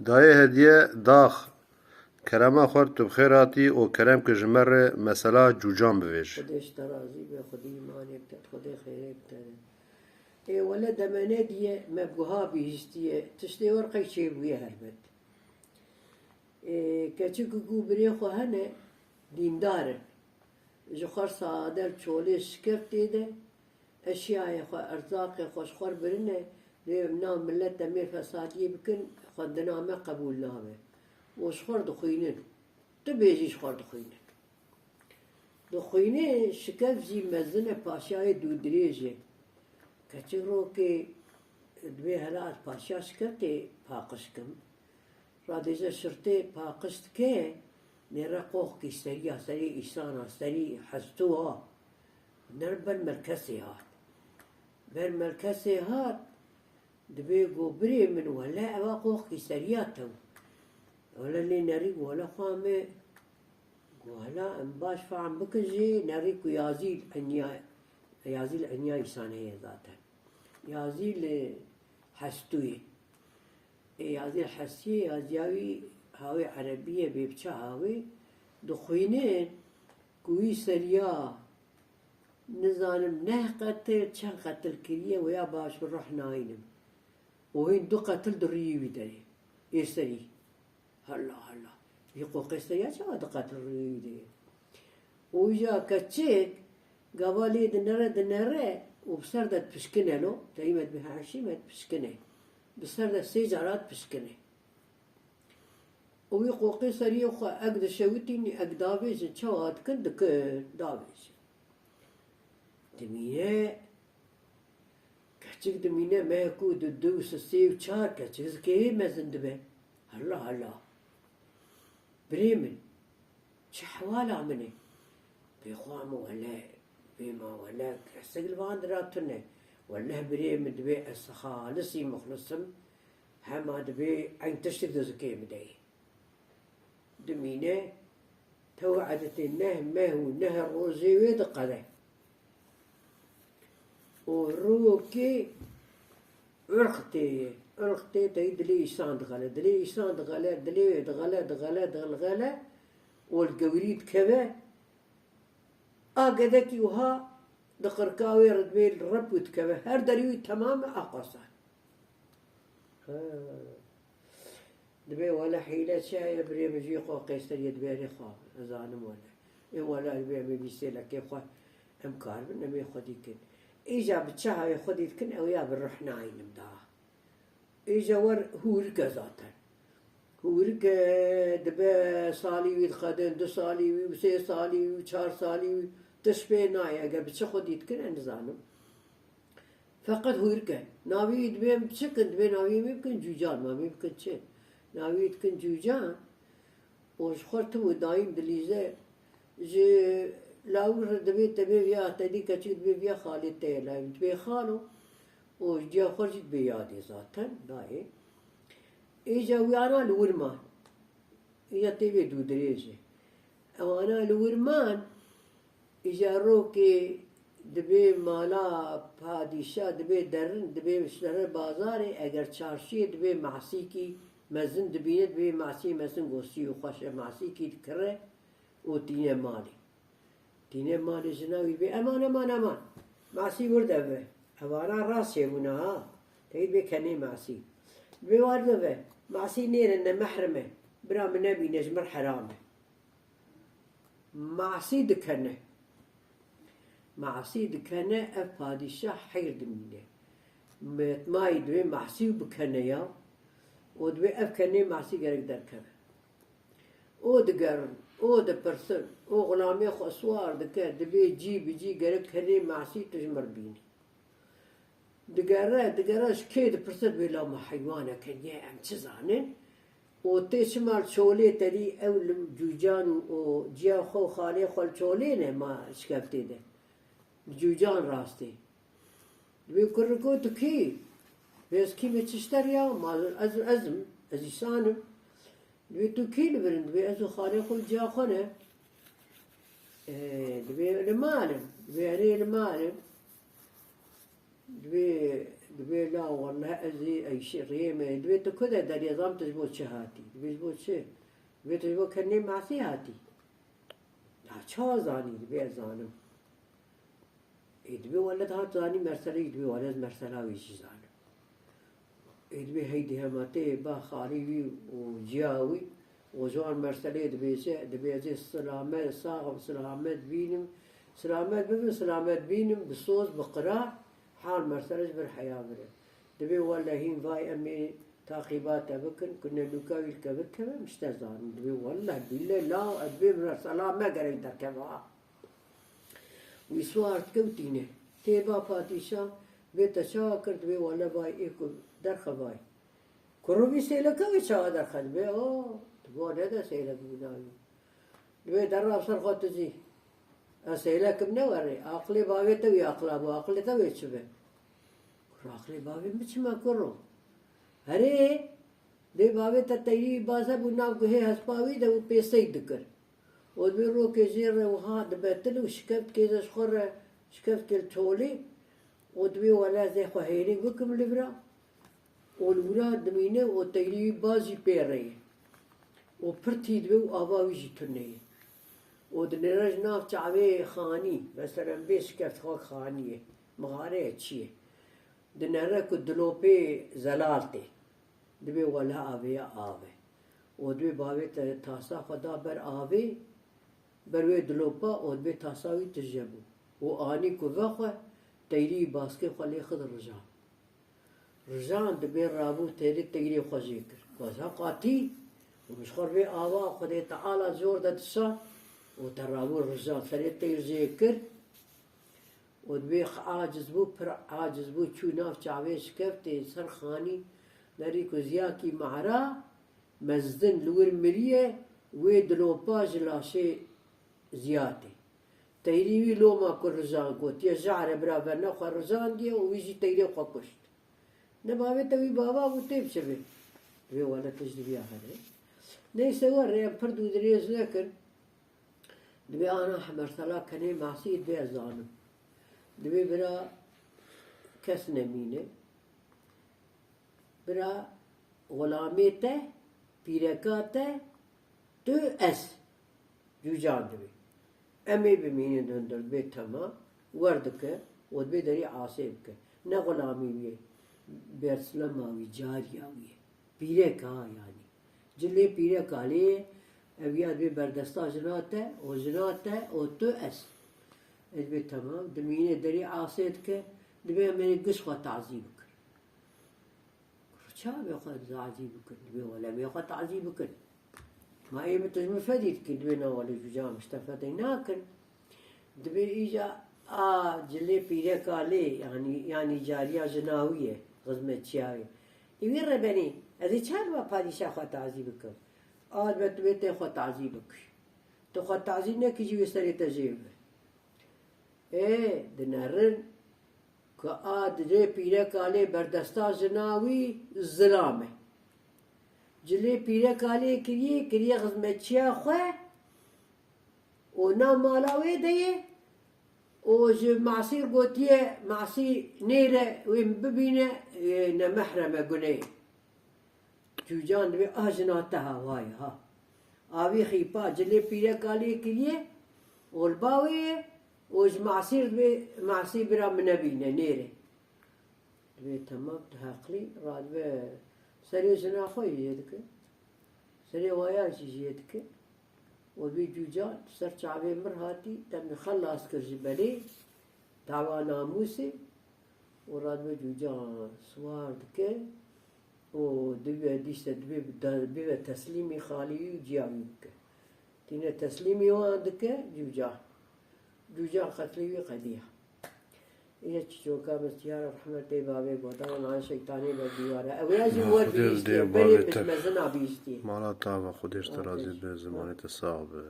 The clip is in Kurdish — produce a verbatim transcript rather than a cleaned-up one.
Dayê Hediye Dax, kerema xwe, tu bi xêr hatî û kerem ki ji me re mesela Cûcan bivêj. Xwedê ji te razî be, Xwedê îmanê bide, Xwedê xêrê bide. Ê wele demenediye me bi guha bihîstiye, tiştê wer qey çêbûye helbet. Ê, keçik û ku birê xwe hene, dîndar in. Ji xwe sade çolê şikeftê de, eşyayê xwe, erzaqê xwe ji xwe birine, lê nav millet demê fesadiyê bikin, xwendina me qebûl nabe. Û ji xwe dixwînin. Tu bêjî ji xwe dixwînin. Dixwîne şikef jî mezin e, paşayê dûdirêj e. Keçik rokê dibê hela ez paşiya şikeftê paqij kim. Radêje şirtê paqij dike, nêre qoxkî seriya serê îsana, serî hestû a. Ner ber merkesê hat. Ber merkesê hat, dibê go birê min wele eva qoxkî seriya tew. Wele lê nerî wele xwe me go hela em baş fehm bikin jî nerî ku yazî li enya, yazî li enya îsane ye zaten. Yazî li hestû ye. Ê yazî li hestiyê, yaziya wî hawê erebî ye, bê biçe hawê. Dixwînin ku wî seriya nizanim neh qetil, çend qetil kiriye, wê ya baş bi ruh nayînim. Û hîn du qetil di rûyê wî derê. Ê serî. Hela, hela. Vî qoqê seriya çawa du qetil rûyê wî derê? Û îja keçik gava lê dinere, dinere û bi ser de dipişkine lo. Teyî me dibê heşî me dipişkine. Bi ser de sê cara dipişkine. Û wî qoqê seriyê xwe ek dişewitînî, ek davêjin, çawa dikin, dikin, davêjin. Dimîne, keçik dimîne, me ku du, du, sê, sê û çar keçik zikê mezin dibe. Hela, hela. Birê min, çi hewala min e? Pê xwe min wele, pê ma wele, kesek li van dira tune. Weleh birê min dibê ez xalisî muxlisim, hema dibê eyn tiştik di zikê min de ye. Dimîne, tew edetê neh meh û neh rojê wê diqede. Û rokê irq tê ye. Irq tê teyî dilê îsan dixele. Dilê îsan dixele, dilê wê dixele, dixele, dixele û li gewirî dikeve. A gedekî wiha di qirka wê re dibê li rep û dikeve. Her derî wî temam e, a qasa. Ha. Dibê wele hîle çi heye, birê min jî xwe qêseriyê dibê rê xwe. Ez zanim wele. Ê wele dibê em ê vî sêlekê xwe em karibin, em ê xwedî kin. Îja bi çi hawê xwedî dikin, ew ya bi ruh nayînim daha. Îja wer hûrik e zaten. Hûrik e, dibe salî wî diqedin, du salî wî, sê salî wî, çar salî wî, tişt pê nayê. Eger bi çi xwedî dikin, ez nizanim. Feqet hûrik e. Navî wî dibê em biçikin, dibê navî wî bikin Cûcan, ma wî bikin çi? Navî wî dikin Cûcan. Û ji xwe tim û dayîn dilîze, ji lawir re dibê te bê viya te dî keçik dibê viya xalê te ye layî. Dibê xalo û ji diya xwe jî dibê yadê zaten dayê. Îja wî ana li wir man. Îja tê vê dûdirêj e. Ewana li wir man, îja rokê dibê mala padîşa, dibê derin, dibê şere bazarê, eger çarşiyê dibê masîkî mezin dibîne, dibê masî mezin gosî û xweş e, masîkî dikire û tîne malê. Tîne malê jina wî dibê, eman, eman, eman. Masî wir de ve. Evana rast çêbûne ha. Teyî dibê kenê masî. Dibê war de ve. Masî nêre, ne mehrem e. Bira min nebîne, ji min heram e. Masî dikene. Masî dikene, ev padîşah heyr dimîne. Metmayî dibê masî bikene ya. Û dibê ev kenê masî gerek derkeve. Û digerin, û dipirsin, û xulamê xwe siwar dike, dibê cî bi cî gerek kenê masî tu ji mir bînî. Digere, digere ji kê dipirse dibê la me heywaneke niye em çi zanin? Û tê çima li çolê te dî ew li Cûcan û, û ciya xwe û xalê xwe li çolê ne ma şikeftê de. Li Cûcan rastê. Dibê kuriko tu kî? Dibê ez kî me çi ji te re ya? Ma ez, ez im, ez îsan im. Dibê tu kî li vir in? Dibê ez û xalê xwe li ciya xwe ne. Ee, dibê li mal im. Dibê erê li mal im. Dibê Dibê la welleh ez ê eyşê rême. Dibê tu ku de derê zam tu ji bo çi hatî? Dibê ji bo çi? Dibê tu ji bo kenê masî hatî. Ya çawa zanî? Dibê ez zanim. Ê dibê wele dihat zanî mersele wî, dibê wele ez mersela wî jî zanim. Ê dibê hey dihema tê ba xalî wî û ciya wî û ji wan merselê dibêje, dibê ez ê silamet, sax û silamet bînim, silamet bibim, silamet bînim, bi soz, bi qirar, hal mersele ji vir heya vir e. Dibê wele hîn vay em ê taqîba te bikin, ku ne nûka wî li kevir keve, em ji te zanin. Dibê wele bîle law, ez dibê mersela me gerek derkeve ha. Wî swar dike û tîne. Tê ba padîşah, vê te çawa kir? Dibê wele vay ê ku derxe vay. Kuro vî sêleke wê çawa derxe? Dibê o, tu bo nede sêlek bûna wî. Dibê derra ser xwe tu zî. Ez sêlekim ne werê. Aqilê bavê te wî aqila bû. Aqilê te wê çi be? Kuro aqilê bavê min çima kuro? Herê, dê bavê te teyrî baze bû nav guhê hespa wî de û pê sey dikir. Û dibê rokê jê re wiha dibetil û şikeft kêze ji xwe re, şikeft kêl çolê û dibê wele ez ê xwe hêrî bikim li vira û li wira dimîne û teyrî wî baz jî pê re ye. Û pir tî dibe û ava wî jî tune ye. Û dinêre ji nav çavê xanî, meselem bê şikeft xwe xanî ye, mixare ye, çi ye. Dinere ku dilopê zelal tê. Dibê wele avêya av e. Û dibê bavê te tasa xwe da ber avê, ber wê dilopa û dibê tasa wî tije bû. Û anî ku vexwe, teyrî baskê xwe lê xist rijan. Rijan dibê rabû têrê teyrê xwe jê kir. Ku ez heqa tî, û min ji xwe vê ava Xwedê Teala zor de dişa, û te rabû rijan serê teyr jê kir. Û dibê aciz bû, pir aciz bû, çû nav çavê şikeftê ser xanî, derî ku ziyakî mehra, mezdin li wir miriye, wê dilopa ji laşê ziyatê. Teyrî wî loma ku rijan gotiye, jare bira verne xwe rijandiye û wî jî teyrê xwe kuşt. Ne bavê te wî bava bû tê biçe bê. Dibê wele tişt diviya hene. Neyse were em pir dû dirêj nekin. Dibê ana mersela kenê masî dibê ez zanim. Dibê bira kes nemîne. Bira xulamê te, pîreka te, tu ez. Cûcan dibê. Em ê bimînin hundir dibê temam. Wer dike û dibê derî asê bike. Ne xulamî wî ye. Berslema wî, cariya wî ye. Pîrek ha yanî. Cilê pîrek alê ye, ev ya dibê berdesta jina te û jina te û tu ez. Ez dibê temam, dimîne derî asê dike, dibê em ê giş xwe tazî bikin. Çawa bê xwe tazî bikin? Dibê wele em ê xwe tazî bikin. Ma ê min tu ji min fedî dikî? Dibê na wele cûcan min ji te fedê nakin. Dibê îca a cilê pîreka lê, yanî, yanî cariya jina wî ye, xizmetçiya wê. Ê wî re benî, ez ê çawa padîşah xwe tazî bikim? A dibe tu bê tê xwe tazî bikî. Tu xwe tazî nekî jî wê serê te jê bibe. Ê, dinerin ku a cilê pîreka lê berdesta jina wî zilam e. Cilê pîreka lê kiriye, kiriye xizmetçiya xwe û na mala wê de ye û ji Masî gotiye, Masî nêre wê min bibîne, ê, nemehrem e, guneh e. Cûcan dibê a jina te ha, wa ye ha. Avî xîpa cilê pîreka lê kiriye, û li ba wê ye, û ji Masî re dibê Masî bira min nebîne, nêre. Dibê temam, tu heqlî, radibe serê jina xwe jê dike. Serê waya jî jê dike. Û dibê Cûcan ser çavê min hatî, te min xelas kir ji belê, dawa namûsê. Û radibe Cûcan siwar dike. û dibe dîşte dibê, da-, bibe teslîmî xalî wî û ciya wî bike. Tîne teslîmî wan dike, Cûcan. Cûcan qetlê wî qediya. Îne çiçoka min, ya rehmetê bavê gotan, an şeytanê ber dîwara. Ew ya jî wer bihîştiye, berê mezina bihîştiye. Mala te ava, Xwedê ji te razî be, zimanê te sax be.